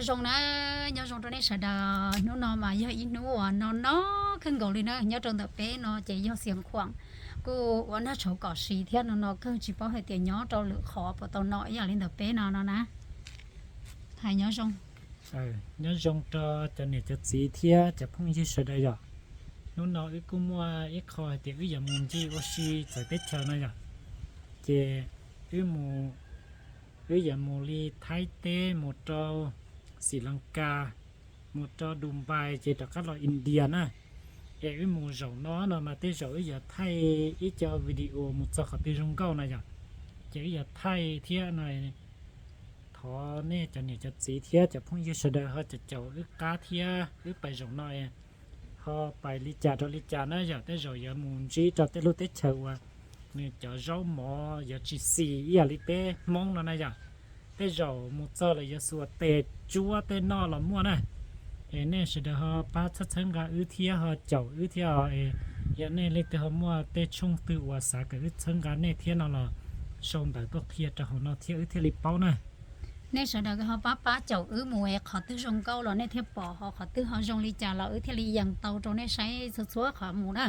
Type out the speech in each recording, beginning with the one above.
Zoo na, nyob zoo rau nej sawv daws. Hnub no mas yog ib hnub uas no no kawg nkaus li na. Nyob rau ntawm peb no ces yog Xiav Khuam, kuj ua noj tshauv kom siv thiab no no kawg, tsis paub hais tias nyob rau lwm qhov puas tau no ib yam li ntawm peb no no na. Hais nyob zoo, nyob zoo rau cov niam cov txiv thiab cov phooj ywg sawv daws yom. Hnub no wb kuj muaj ib qho hais tias wb yuav mus ncig ua si txawv teb chaws no yom. Ces wb mus, wb yuav mus li Thaib teb mus rau Xis Las Kas, mus rau Dubai ces rov qab los India na. Es wb mus zaum no no mas tej zaum wb yuav thaij ib co video mus txog qhov twg zoo nkauj no yom. Ces wb yuav thaij thiab no, thov nej cov niam cov txiv thiab cov phooj ywg sawv daws ho caum caum wb qab thiab wb pais zaum no ho pais li cas rau li cas na yom. Tej zaum yuav mus ntsib rau tej lub teb chaws uas nws cov zaub mov yuav tsis xis ib yam li peb Hmoob no na yom. Tej zaum mus txog lawv yuav xuas tes tsuab tej noj los muaj na. Es nej sawv daws ho pab txhawb txhawb nqa wb thiab ho caum wb thiab os. Es yog nej leej twg ho muaj tej tshooj twg uas xav kom wb txhawb nqa nej thiab no los sau ntawv tuaj qhia rau hauv no thiab wb thiaj li paub na. Nej sawv daws ho pab pab caum wb mus es qhov twg zoo nkauj los nej thiaj pom, ho qhov twg ho zoo li cas los wb thiaj li yees tau rau nej saib txhua txhua qhov mus na.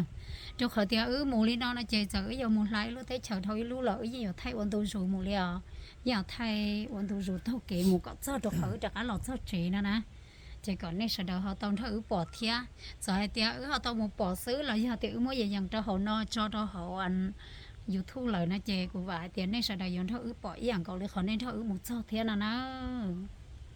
Rau qhov tias wb mus li no no ces txawm wb yuav mus hla ib lub teb chaws dhau ib lub los wb yeej yuav thaij ua ntu zus mus li os. Yeej yuav thaij ua ntu zus taug kev mus kom txog rau qhov wb rov qab los txog tsev no na. Ces kom nej sawv daws ho tau nrog wb pom thiab. Txawm hais tias wb ho tau mus pom xwb los yog tias wb muab yees yees rau hauv no tso rau hauv YouTube lawm no ces kuv vam hais tias nej sawv daws yuav nrog wb pom ib yam nkaus li qhov nej nrog wb mus txog thiab no na.